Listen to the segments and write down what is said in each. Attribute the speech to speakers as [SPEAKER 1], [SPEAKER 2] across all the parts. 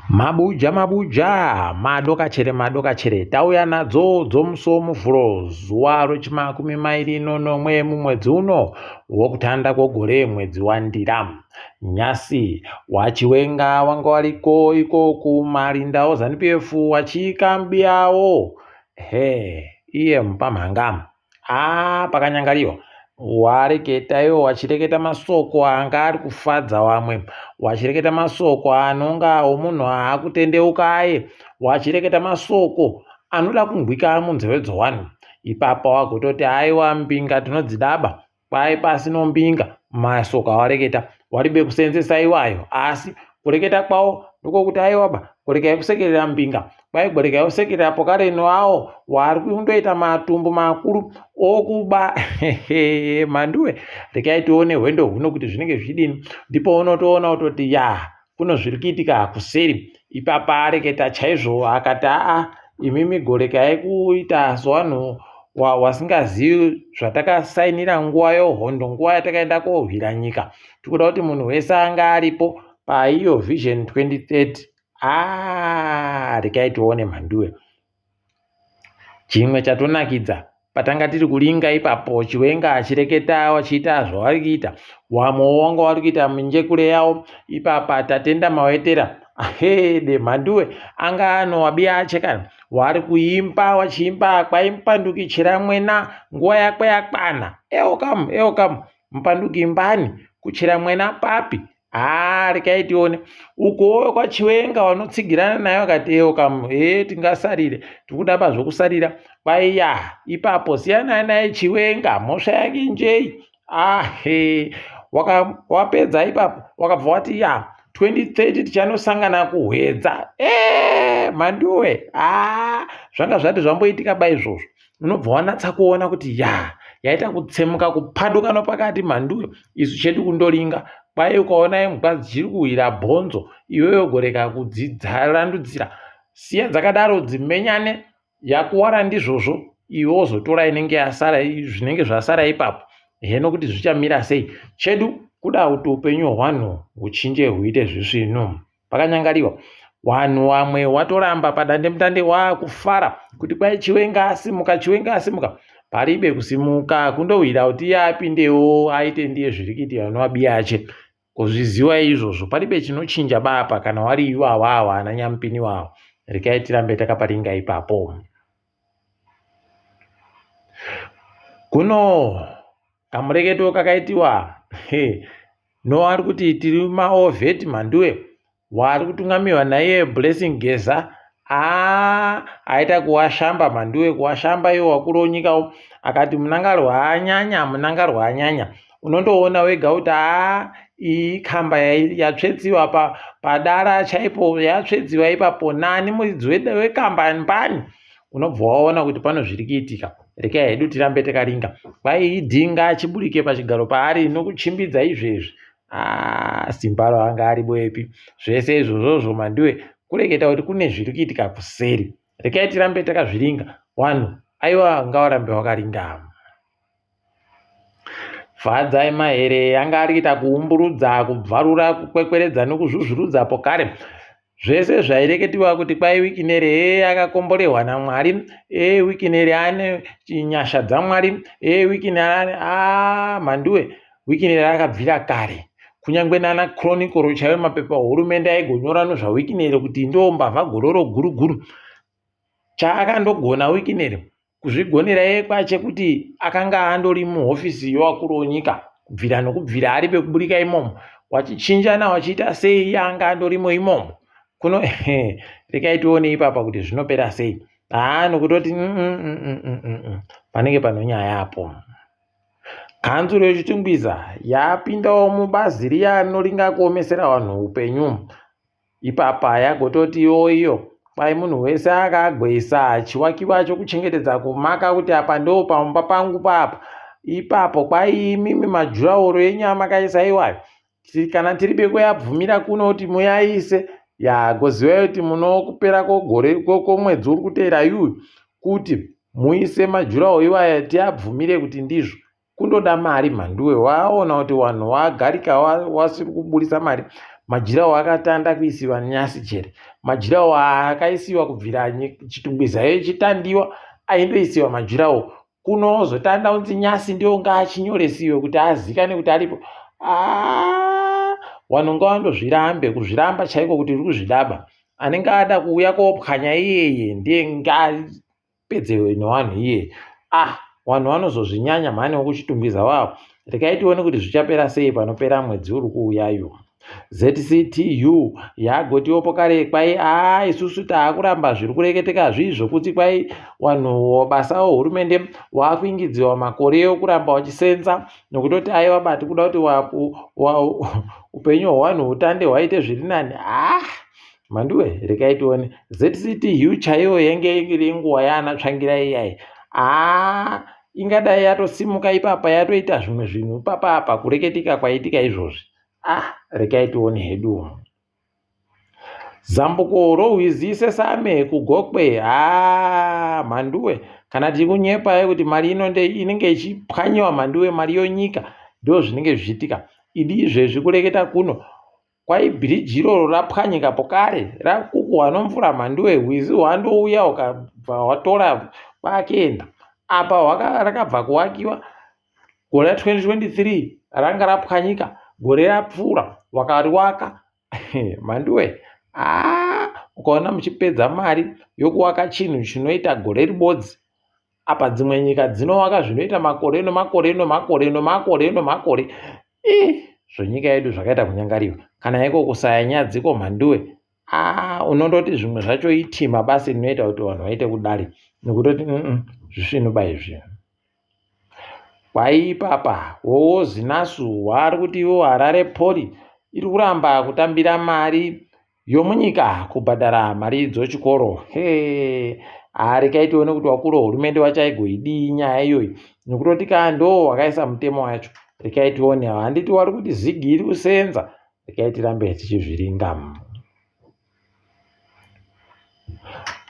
[SPEAKER 1] Mabuja mabuja madokachere madokachere tauya nadzo dzomusi womuvhuro zuva rechimakumi mairi nonomwe mumwedzi uno wokutanda kwegore mwedzi wandira. Nyasi waChiwenga wanga wariko iko kumarinda oZanu PF wachikambiyawo he iye mupamhanga. Haa pakanyangariwa wareketa iwo wachireketa masoko anga ari kufadza wamwe wachireketa masoko anonga omunhu aakutendeuka aye wachireketa masoko anoda kungwika munzeve dzowanhu ipapa wagototi aiwa mbinga tinodzidaba Kwai pasi nombinga masoko awareketa waribe kusenzesa iwayo asi kureketa kwawo ndikokuti aiwaba kurekai kusekerera mbinga kwai gorekai kusekerera pokareno awo wari kundoita matumbu makuru okuba mhanduwe rekai tione hwendo huno kuti zvinenge zvichidini ndipo unotoona kutoti ya kuno zviri kuitika kuseri ipapa areketa chaizvo akati aa imimi gorekai kuita sowanhu wasingazivi zvatakasainira nguva yohondo nguva yatakaenda kohwira nyika tikuda kuti munhu wese anga aripo paiyo vision 2030 aa rekai tione mhanduwe Chimwe chatonakidza patanga tiri kuringa ipapo Chiwenga achireketa wachiita zvavari kuita wamwewo wanga wari kuita minjekure yawo ipapa Tatenda Mawetera ahede mhanduwe anga anowabiya achekana wari kuimba wachiimba kwaimupanduki chiramwena nguva yakwe yakwana eokamu eokamu mupanduki imbani kuchiramwena papi Haa rekai tione ukowo kwaChiwenga vanotsigirana naye vakati ewo kam hee tingasarire tikuda pazvokusarira kwaiya ipapo siyanai naye Chiwenga mhosva yake njei ahe wapedza ipapo wakabva wati ya 2030 tichanosangana kuhwedza e mhanduwe haa zvanga zvati zvamboitika ba izvozvo unobva wanatsa kuona kuti ya yaita kutsemuka kupaduka nopakati mhanduwe isu chedu kundoringa kwai ukaona imbwa dzichiri kuhwira bhonzo iwewe goreka kudzirandudzira siya dzakadaro dzimenyane yakuwara ndizvozvo iwe wozotora inenge yasara zvinenge zvasara ipapo heno kuti zvichamira sei chedu kuda kuti upenyu hwanhu huchinje huite zvisvinu Pakanyangariwa wanhu wamwe watoramba padandemutande waakufara kuti kwai Chiwenga asimuka, Chiwenga asimuka. Paribe kusimuka kundowira kuti iye apindewo aite ndiye zviri kuitika noabiya ache. Kuzviziwa izvozvo paribe chinochinja bapa kana wari iwawa awa ana nyampini wawa. Rekai tirambe takaparinga ipapo. Kuno kamureketo kakaitiwa he No ari kuti tiri maovheti mhanduwe wari kutungamirwa naiye Blessing Geza aa aita kuwashamba mhanduwe kuwashamba iwo wakuru wenyika akati Mnangarwa anyanya Mnangarwa anyanya unondoona wega kuti aa iyi kamba yatsvetsiwa pa, padara chaipo yatsvetsiwa ipapo nani muridzi wekamba mbani unobva waona kuti pano zviri kuitika rekai hedu tirambe takaringa kwai idhinga achiburike pachigaro paari nokuchimbidza izvezvi ah, simba roanga ariboepi zvese izvozvozvo mandiwe kureketa kuti kune zviri kuitika kuseri rekai tirambe takazviringa wanhu aiwa ngawarambe wakaringa Fadzai Mahere anga ari kuita kuumburudza, kubvarura, kukwekweredza nekuzvuzvurudza pokare. Zvese zvaireketiwa kuti kwai Wikineri ee akakomborehwa naMwari, ee Wikineri ane nyasha dzaMwari, ee Wikineri ane aa mhanduwe Wikineri akabvira kare. Kunyange nana Chronicle chaiyo mapepa ohurumende aigonyora nezvaWikineri kuti ndoo mbavha gororo guru guru. Chaakandogona Wikineri Kuzvigonera iye kwache kuti akanga andori muhofisi yowakuru wenyika kubvira nokubvira ari pekuburika imomo wachichinjana wachiita sei iye anga andorimo imomo kuno rekai tione ipapa kuti zvinopera sei haa nokutoti mm, mm, mm, panenge panonyaya apo Kanzuru yeChitungwiza yapindawo mubazi riya rinoringa kuomesera vanhu upenyu. Ipapa yagototi yoiyo kwai munhu wese akagoisa chiwakiwa chokuchengetedza kumaka kuti apa ndo pamba pangu papa ipapo kwai imimi majuraworo enyu amakaisa iwayo kana tiri bekuyabvumira kuno kuti muyaise yagozivai kuti munokupera kogore komwedzi uri kuteera yuyu kuti muise majurawo iwaya tiabvumire kuti ndizvo Kundoda mari mhanduwe waona kuti wanhu wagarika wasiri kuburitsa mari. Majirawo akatanda kuisiwa nyasi chere. Majirawo akaisiwa kubvira Chitungwiza ichitandiwa aindoisiwa majirawo. Kuno ozotanda unzi nyasi ndiwo ngaachinyoresiwe kuti azikane kuti aripo. Aaah wanhu ngawandozvirambe kuzviramba chaiko kuti uri kuzvidaba. Anenge ada kuuya kopwanya iyeye ndiye ngaapedze newanhu iyeye. Ah wanhu wanozozvinyanya mhani wekuChitungwiza wawo. Regai tione kuti zvichapera sei panopera mwedzi uri kuuyayo. ZCTU yagotiwo pokare kwai aa isusu taakuramba zviri kureketeka zvii zvokuti kwai wanhu basa wehurumende waakuingidziwa makore okuramba wachisenza nokutoti aiwa bati kuda kuti upenyu hwewanhu hutande hwaite zviri nani ah mhanduwe rekai tione ZCTU chaiyo yenge iri nguva yaana Tsvangirai iyai aa ingadai yatosimuka ipapa yatoita zvimwe zvinhu ipapa apa kureketika kwaitika izvozvi ah rekai tione hedu Zambuko rohwizi sesame kuGokwe haa mhanduwe kana tichikunyepai kuti mari ino inenge ichipwanyiwa mhanduwe mari yonyika ndo zvinenge zvichiitika idi izvezvi kureketa kuno kwai bhiriji iroro rapwanyika pokare rakukuhwa nomvura mhanduwe hwizi hwandouya hukabva hwatora kwakuenda apa rakabva kuwakiwa gore ra 2023 ranga rapwanyika gore rapfuura wakariwaka mhanduwe haa ukaona muchipedza mari yokuwaka chinhu chinoita gore ribodzi apa dzimwe nyika dzinovaka zvinoita makore nomakore nomakore nomakore nomakore ii zvonyika yedu zvakaita kunyangariwa kana iko kusaya nyadziko mhanduwe aa unondoti zvimwe zvacho itima basi rinoita kuti vanhu vaite kudari nekutoti zvisvinu ba izvi Kwaipapa wowo Zinasu waari kuti iwo Harare Poly iri kuramba kutambira mari yomunyika kubhadhara mari dzochikoro. Hee, rekai tione kuti wakuru wehurumende wachaigoidii nyaya iyoyi nekutoti ka ndo wakaisa mutemo wacho. Rekai tione, handiti wari kuti zigi iri kusenza. Rekai tirambe tichizviringa.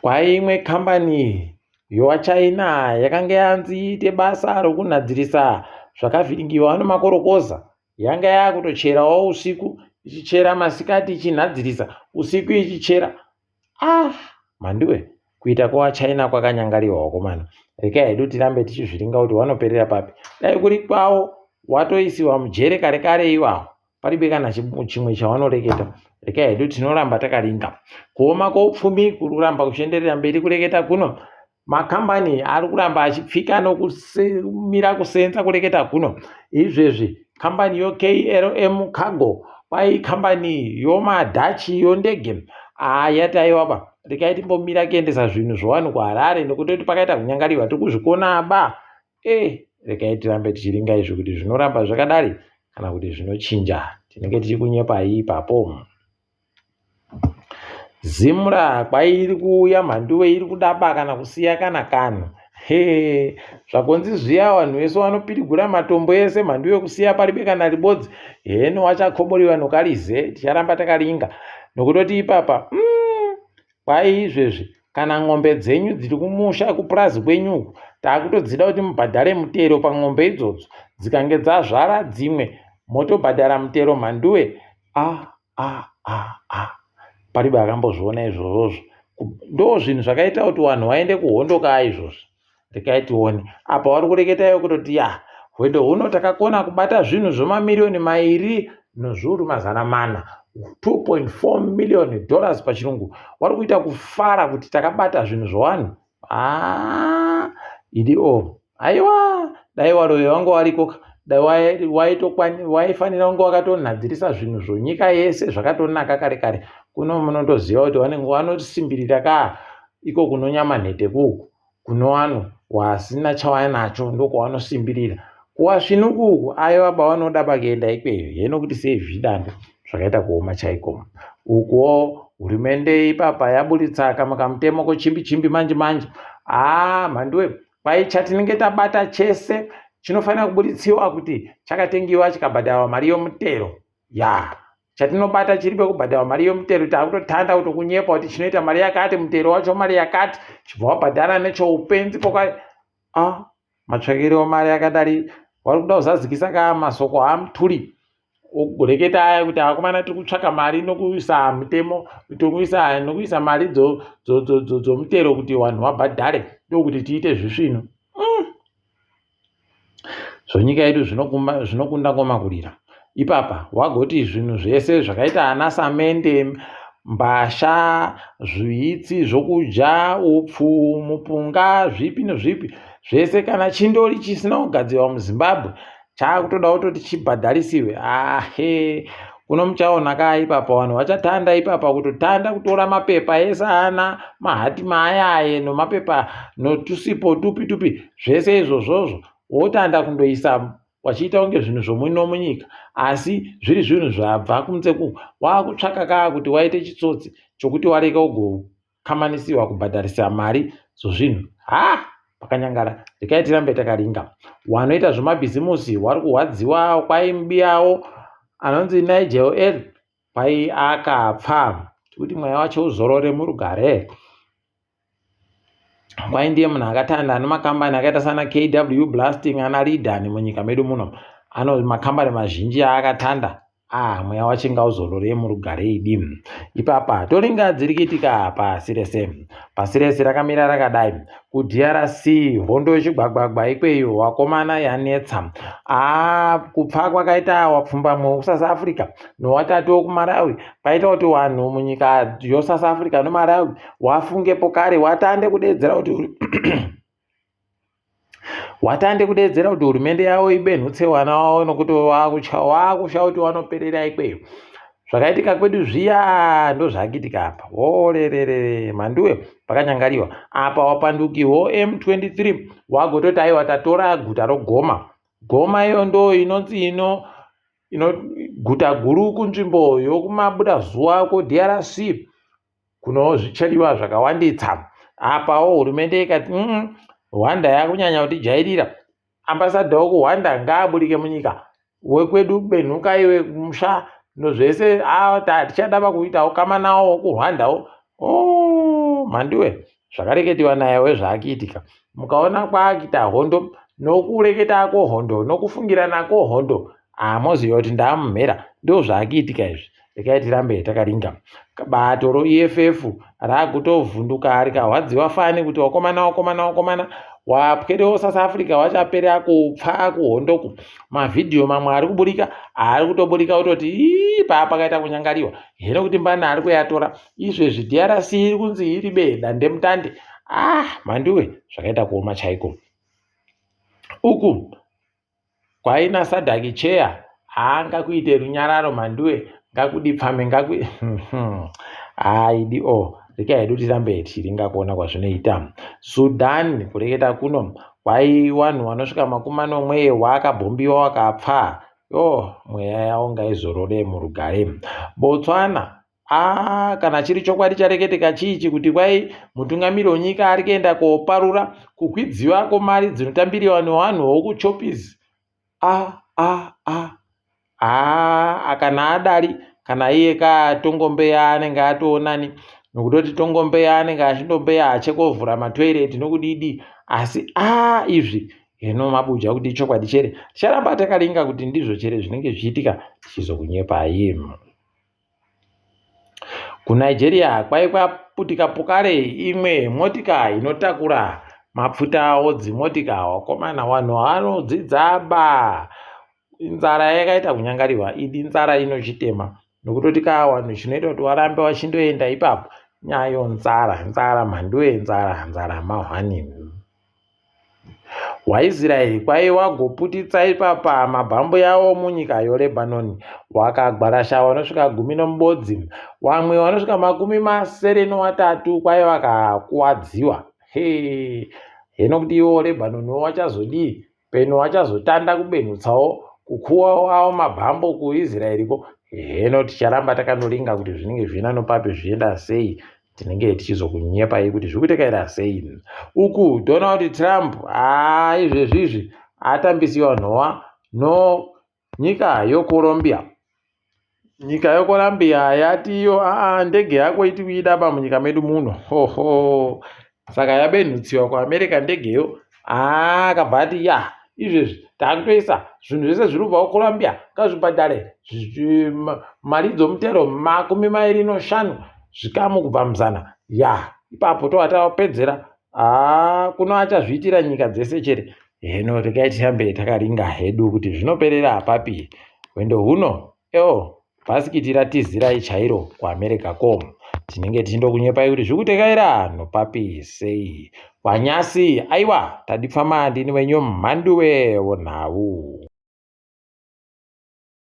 [SPEAKER 1] Kwai imwe kambani yovaChina yakanga yanzi iite basa rokunhadzirisa zvakavhiringiwa nemakorokoza yanga yakutocherawo usiku ichichera masikati ichinhadzirisa usiku ichichera. Ah mhanduwe kuita kwevaChina kwakanyangariwa vakomana. Regai hedu tirambe tichizviringa kuti wanoperera papi. Dai kuri kwavo watoisiwa mujere kare kare iwawo. Paribe kana chimwe chawanoreketa. Regai hedu tinoramba takaringa. Kuoma kwoupfumi kuri kuramba kuchienderera mberi kureketa kuno. Makambani ari kuramba achipfika nokumira kusenza kureketa kuno. Izvezvi kambani yoKLM Cargo kwai kambani yomadhachi yondege haa yati aiwaba regai timbomira kuendesa zvinhu zvowanhu kuHarare nokutoti pakaita kunyangariwa tiri kuzvikona ba Eh, regai tirambe tichiringa izvi kuti zvinoramba zvakadari kana kuti zvinochinja. Tinenge tichikunyepai ipapo. Zimra kwairi kuuya mhanduwe iri kudaba kana kusiya kana kanhu. He, zvakonzi zviya vanhu vese vanopidigura matombo ese mhanduwe kusiya paribe kana ribodzi. Heno wachakoboriwa nokarize ticharamba takaringa nokutoti ipapa mm, Kwai izvezvi kana n'ombe dzenyu dziri kumusha kupurazi kwenyu uku takutodzida kuti mubhadhare mutero pan'ombe idzodzo dzikange dzazvara dzimwe motobhadhara mutero mhanduwe a a a a paribe akambozviona izvozvozvo ndo zvinhu zvakaita kuti vanhu vaende kuhondo kaa izvozvi Regai tione. Apa wari kureketa iwe kutoti ya hwendo huno takakona kubata zvinhu zvemamiriyoni mairi nozviuru 400 2.4 million dollars pachirungu. Wari kuita kufara kuti takabata zvinhu zvowanhu. Ah, idi o. Aiwa, dai waroyi wangu wariko dai waifanira kunge wakatonhadzirisa zvinhu zvonyika yese zvakatonaka kare kare. Kuno munondoziva kuti vanenge vanosimbirira ka iko kunonyama nhete kuku. Kunowanhu wasina chawanacho ndokwawanosimbirira. Kuwasvinuku uku aiwa pawanoda pakuenda ikweyo heno kuti sei zvichidando zvakaita kuoma chaiko. Ukuwo hurumende ipapa yaburitsa kamwe kamutemo kochimbi chimbi manje manje. Haa mhanduwe kwai chatinenge tabata chese chinofanira kuburitsiwa kuti chakatengiwa chikabhadharwa mari yomutero. Yaa chatinobata chiri pekubhadharwa mari yomutero takutotanda kutokunyepa kuti chinoita mari yakati mutero wacho mari yakati chibva wabhadhara nechoupenzi poka a matsvakiro mari akadari wari kuda kuzazikisa ka masoko amutuli. Oreketa aya kuti akomana tiri kutsvaka mari nokuisa mutemo tokuisa nokuisa mari dzomutero kuti vanhu vabhadhare ndokuti tiite zvisvinu. Zvonyika yedu zvinokunda ngoma kurira. Ipapa wagoti zvinhu zvese zvakaita ana samende, mbasha, zvihwitsi, zvokudya, upfu, mupunga, zvipi nezvipi zvese kana chindori chisina kugadzirwa muZimbabwe chaakutoda kutoti chibhadharisiwe. Ahe kuno muchaona ka ipapa vanhu vachatanda ipapa kutotanda kutora mapepa ese ana mahatima ayaye nomapepa notusipo tupi tupi zvese izvozvozvo wotanda kundoisa wachiita kunge zvinhu zvomuno munyika asi zviri zvinhu zvabva kunze ku wakutsvaka kaa kuti waite chitsotsi chokuti wareka ugokamanisiwa kubhadharisa mari dzozvinhu ha pakanyangara rekai tirambe takaringa wanoita zvemabhizimusi wari kurwadziwa kwai mubiyawo anonzi Nigel L kwai akapfa tikuti mweya wacho uzorore murugare Kwai ndiye munhu akatanda ane makambani akaita sana KW Blasting ana Lidan munyika medu muno. Ano makambani mazhinji aakatanda. Ah, mweya wacho ngauzorore murugare idi. Ipapa toringa dziri kuitika pasi rese. Pasi rese rakamira rakadai. KuDRC hondo yechigwagwagwa ikweyo wakomana yanetsa. Ah, kupfa kwakaita wapfumbamwe wekuSouth Africa nowatatu wekuMalawi kwaita kuti vanhu munyika yoSouth Africa noMalawi wafungepo kare watande kudeedzera kuti watande kudeedzera kuti hurumende yavo ibenhutse vana vavo nokuti wakutya wakusha kuti wanoperera ikweyo zvakaitika kwedu zviya ndozvakiitika apa worerere mhanduwe pakanyangariwa apa wapandukiwo M23 wagototi aiwa tatora guta rogoma goma iyo ndo inonzi ino ino guta guru kunzvimbo yokumabuda zuva kudrc kunozvicheriwa zvakawanditsa apawo hurumende ikati mm, rwanda yakunyanya kutijairira ambassador wekuRwanda ngaaburike munyika wekwedu benhuka iwe musha nozvese tichada vakuita ukama nawo wokuRwandawo oh, mhanduwe zvakareketiwa naye wezvaakiitika mukaona kwaakuita hondo nokureketa kwohondo nokufungirana kwohondo hamoziva kuti ndaamumhera ndozvaakuitika izvi rekai tirambe takaringa bato roEFF rakutovhunduka rikarwadziwa fani kuti wakomana wakomana wakomana wapwere weSouth Africa wachapera kupfa kuhondoku mavhidhiyo mamwe ari kuburika ari kutoburika kutoti ii paa pakaita kunyangariwa here kuti mbana ari kuyatora izvezvi DRC iri kunzi iri be dandemutande ah mhanduwe zvakaita kuoma chaiko uku kwaina SADC chair haangakuite runyararo mhanduwe ngakudipfame ngaku haidi o oh, rekai hedu tirambe tichiringa kuona kwazvinoita Sudan kureketa kuno kwai vanhu vanosvika 70 wakabhombiwa wakapfa yo mweya yavo ngaizorore murugare Botswana Ah, kana chiri chokwadi chareketeka chiichi kuti kwai mutungamiri wenyika ari kuenda koparura kukwidziwa kwemari dzinotambiriwa nevanhu vokuchopis ah, ah, ah. Ah, kana adari kana iye ka tongombeya anenge atoonani nokutoti tongombeya anenge achindombeya achekovhura matoireti nokudidi asi a ah, izvi hino mabuja kuti ichokwadi chere ticharamba takaringa kuti ndizvo chere zvinenge zvichiitika tichizokunyepai KuNigeria kwaikwaputika pokare imwe motika inotakura mapfuta odzimotika wakomana vanhu vanodzidza ba nzara yakaita kunyangariwa idi nzara inochitema nokutoti kaa vanhu chinoita kuti varambe vachindoenda ipapo nyayo nzara nzara mhanduwe nzara nzara mahwani WaIsraeri kwaiwagoputitsa ipapa mabhambu yawo munyika yoLebhanoni, wakagwarasha vanosvika 11, wamwe vanosvika 73 kwaiva vakakuwadziwa. He, heno kuti iwo Lebhanoniwo wachazodii? Peno wachazotanda kubenhutsawo kukuwa awo mabhambo kuIsraeriko. Heno ticharamba takanoringa kuti zvinenge zvina nopapi zvienda sei tinenge tichizokunyepai kuti zviri kutekaira sei uku Donald Trump haa izvezvi izvi atambisiwa nhowa no nyika yoColombia nyika yoColombia yati iyo aa ndege yako iti kuidaba munyika medu muno hoho saka yabenhutsiwa kuAmerica ndegeyo haa akabva ati ya. Izvezvi takutoisa zvinhu zvese zviri kubva kuColombia ngazvibhadhare mari dzomutero 25 zvikamu kubva muzana. Ya, ipapo tova tapedzera. Haa, kuno achazviitira nyika dzese chete. Heno regai tirambe takaringa hedu kuti zvinoperera papi. Hwendo huno, eo, bhasikiti ratizirai chairo kuAmerica ko. Tinenge tichindokunyepai kuti zviri kutekaira nopapi sei. Kwanyasi, aiwa, tadipfama ndini wenyu Mhanduwe wonhau.